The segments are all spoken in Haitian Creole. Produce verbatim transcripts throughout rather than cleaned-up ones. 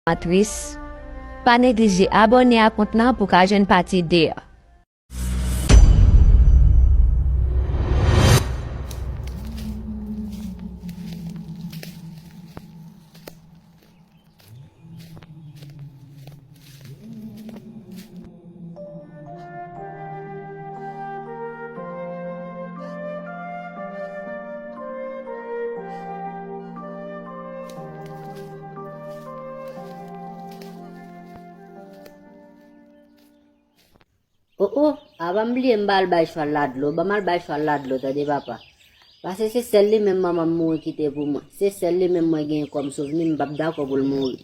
Matris, pa neglije abòne a kont lan pou w ka jwenn pati de a. O o, a pa m bliye m pa al bay chwal la dlo, ban m al bay chwal la dlo, tande papa. Paske se sèl li menm manman m mouri kite pou mwen. Se sèl li menm mwen genyen kòm souvni, m p ap dakò pou l mouri.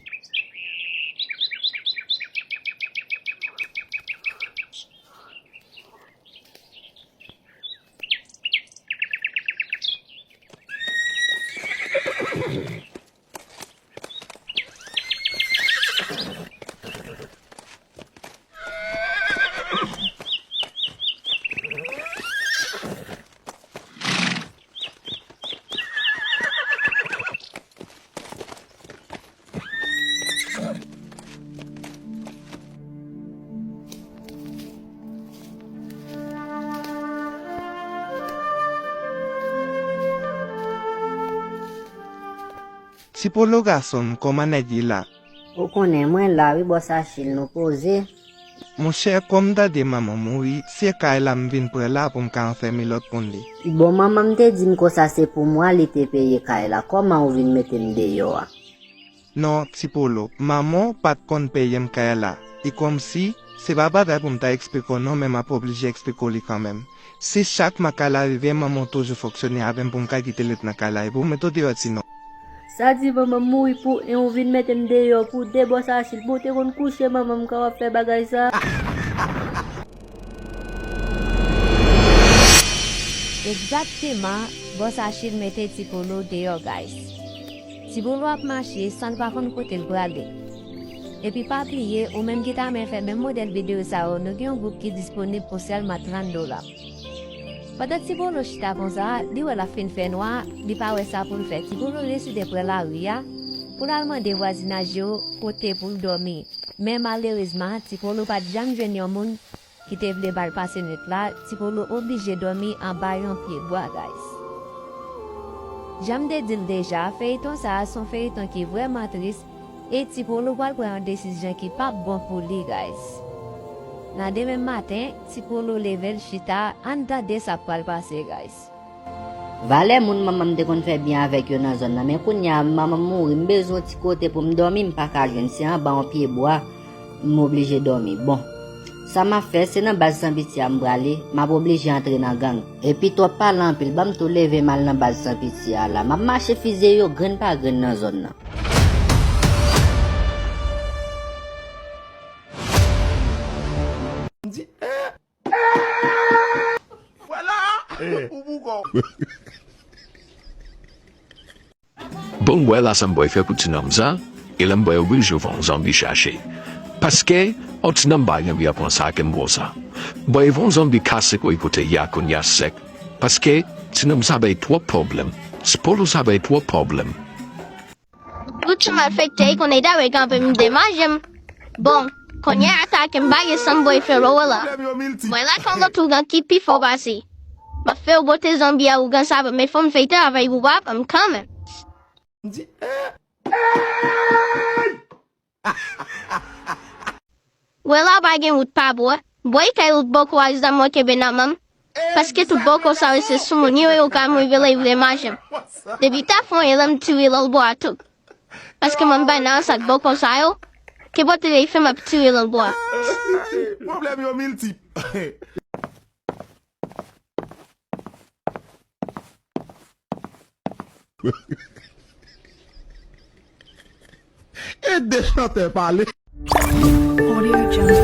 Ti Polo gason m, kòman nèg ye la? Ou konnen mwen la wi, bòs Achil, nou poze. Monchè, kòm m tande manman m mouri, se kay la m vin pran la pou m ka anfème lòt moun li. Bon, manman m te di m konsa se pou mwa li te peye kay la, kòman ou vin mete m deyò a? Non, Ti Polo, manman w pa t konn peye m kay la. E kòmsi, se pa bagay pou m ta eksplike w non, men m ap oblije eksplike w li kanmenm. Si chak mwa kay la rive, manman w toujou fonksyone avè m pou m ka kite l ret nan kay la, epi w mete w deyò ti non. Sa di manman m mouri pou en, ou vin mete m deyò pou de, bòs Achil, bon, ou te konn kouche manman m ka w ap fè bagay sa. Egzakteman, bòs Achil mete Ti Polo deyò, guys. Ti Polo ap mache san l pa konn kote l prale. Epi pa bliye, ou menm ki ta renmen fè menm modèl videyo sa yo, nou gen yon gwoup ki disponib pou sèlman trant dola. Pandan Ti Polo chita konsa, li wè l ap fin fè nwa, li pa wè sa pou l fè. Ti Polo deside pran lari a pou l al mande vwazinaj yo kote pou l dòmi. Men malerezman, Ti Polo pa t janm jwenn yon moun ki te vle ba l pase nwit la, Ti Polo oblije dòmi anba yon pye bwa, guys. Jan m te di l deja, feyiton sa a se yon feyiton ki vrèman tris, e Ti Polo pral pran yon desizyon ki p ap bon pou li, guys. Nan demen maten, Ti Polo leve l chita, ann tande sa k pral pase, guys. Valè moun manman m te konn fè byen avèk yo nan zòn nan, men kounye a manman m mouri, m bezwen yon ti kote pou m dòmi, m pa ka jwenn, se anba yon pye bwa m oblije dòmi. Bon, sa m ap fè, se nan baz San Pitye a m prale, m ap oblije antre nan gang. Epi twòp pale anpil, ban m tou leve m al nan baz San Pitye a la. M ap mache fizye yo grenn pa grenn nan zòn nan. M di, eh! Vwala! Ou boukò. Bon, m wè la sa m pral fè pou ti nonm sa, e la m pral oblije voye yon zonbi chache. Paske, yon ti nonm pa gen dwa pran sa ke m pran sa. M pral voye yon zonbi kase kò l kote y a kounye a sèk. Paske, ti nonm sa bay twòp pwoblèm. Ti Polo sa bay twòp pwoblèm. Tout ti malfektè, e konnen ta wè kanpe m demaje m. Bon, kounye a atake m pa gen san m pral fè Rowella. Mwen la k yon lòt ougan ki pi fò pase. M ap fè w bote zonbi a ougan sa, men fò m fè travay pou papa m kanmenm. M di, eh, hey! Wè la pa gen wout pa bò. Bò e kay wout bòkò a, zam mwen kenbe nan men m. Paske tout bòkò sa yo se sou moun yo, yo ka mwen vle vle mache m. Depi ta fon e lè m tire lòt bò a tou. Paske mwen bay nan sa bòkò sa yo, ke pote veye fè m ap tire lòt bò a. Pwoblèm yo miltip. Ede chantè pale. Audio Jungle.